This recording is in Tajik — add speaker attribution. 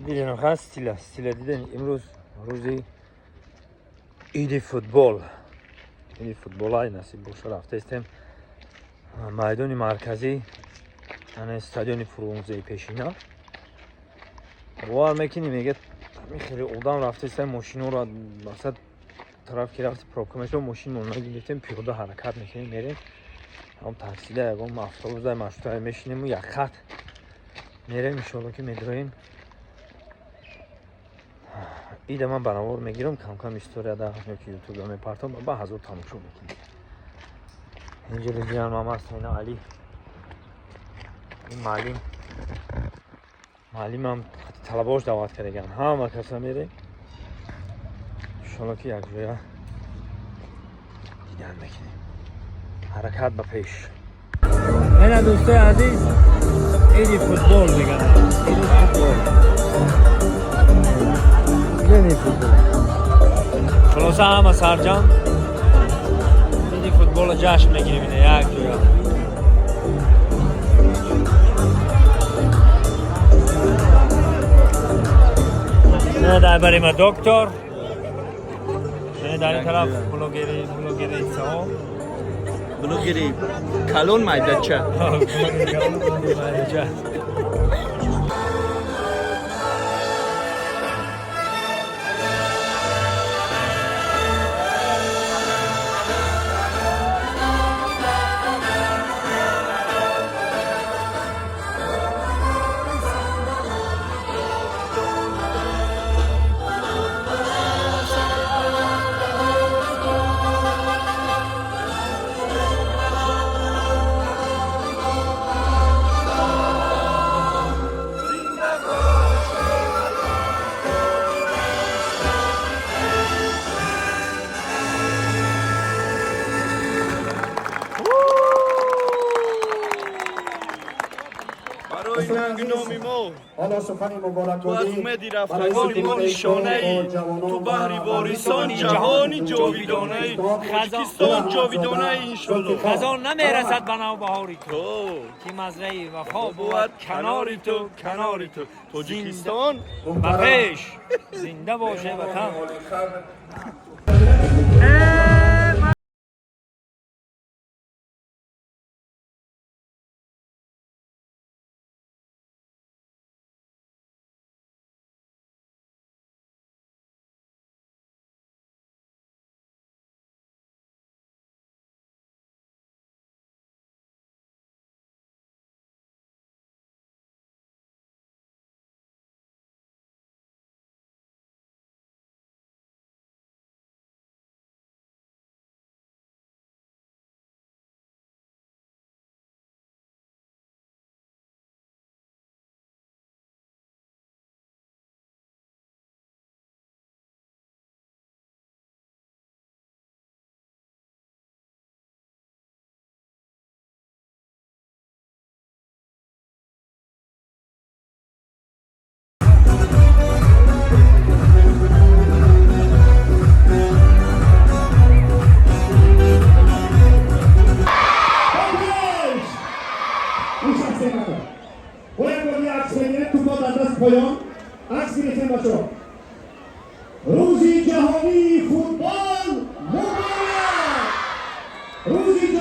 Speaker 1: Дидем, ха, стила стила дидем. Имрӯз рӯзи иди футбол, иди футбол, ай насиб боша, рафтаистем майдони марказӣ, ана стадиони Фрунзеи пешина. Бовар мекунӣ, мега, хеле одам рафтаистем, мошинора масад тараф ки рафти, пробка мешава. Мошин нагирифтем, пиёда ҳаракат мекунем, мерем, ҳам таксида, ягон автобуса, маршрутае мешинему, як хат мерем. Иншоалло, ки медроем. Ида ман баровор мегирам, камкам историяда ёки ютубда мепартом, ба ҳазор тамошо мекунем. Инҷо лиҷиян мамаст, ина Али, ин маълим, маълимам талабош даъват кардаган, ҳама каса мерем. Иншоалло, ки якҷоя дидан мекунем. Ҳаракат ба пеш. Ина, дӯстои азиз, иди футбол меган, иди футбол, иди футбол. Хулоса, ҳама сарҷам иди футболро ҷашн мегирем, ина якҷоя. Ина дар бари ма доктор, ина дар ин тараф блогери, блогерицаҳо.
Speaker 2: Блогери калон, майдача.
Speaker 1: Майдача.
Speaker 2: Барои нанги номи мо
Speaker 3: ҳоло сухани
Speaker 2: ту аз
Speaker 3: муборакбодӣ
Speaker 2: умеди
Speaker 3: барои
Speaker 2: рафтагони мо
Speaker 3: ситимои
Speaker 2: нишонаӣ,
Speaker 3: ҷавонон
Speaker 2: ту
Speaker 3: ва
Speaker 2: баҳри ворисони
Speaker 3: варзишкорони
Speaker 2: ҷаҳони ҷовидонаӣ, Тоҷикистон ҷовидонаи, иншолло.
Speaker 1: Хазон намерасад ба навбаҳори ту,
Speaker 2: То
Speaker 1: ки мазраи вафо
Speaker 2: буд
Speaker 1: буд канори ту, канори ту.
Speaker 2: Тоҷикистон.
Speaker 1: Ба пеш, зинда боше ватан.
Speaker 3: این شخص نداره. باید با یه عکس بگیره. توپا در دست، پایان عکس گرفتیم. بچه، روزی جهانی فوتبال مبارک، روزی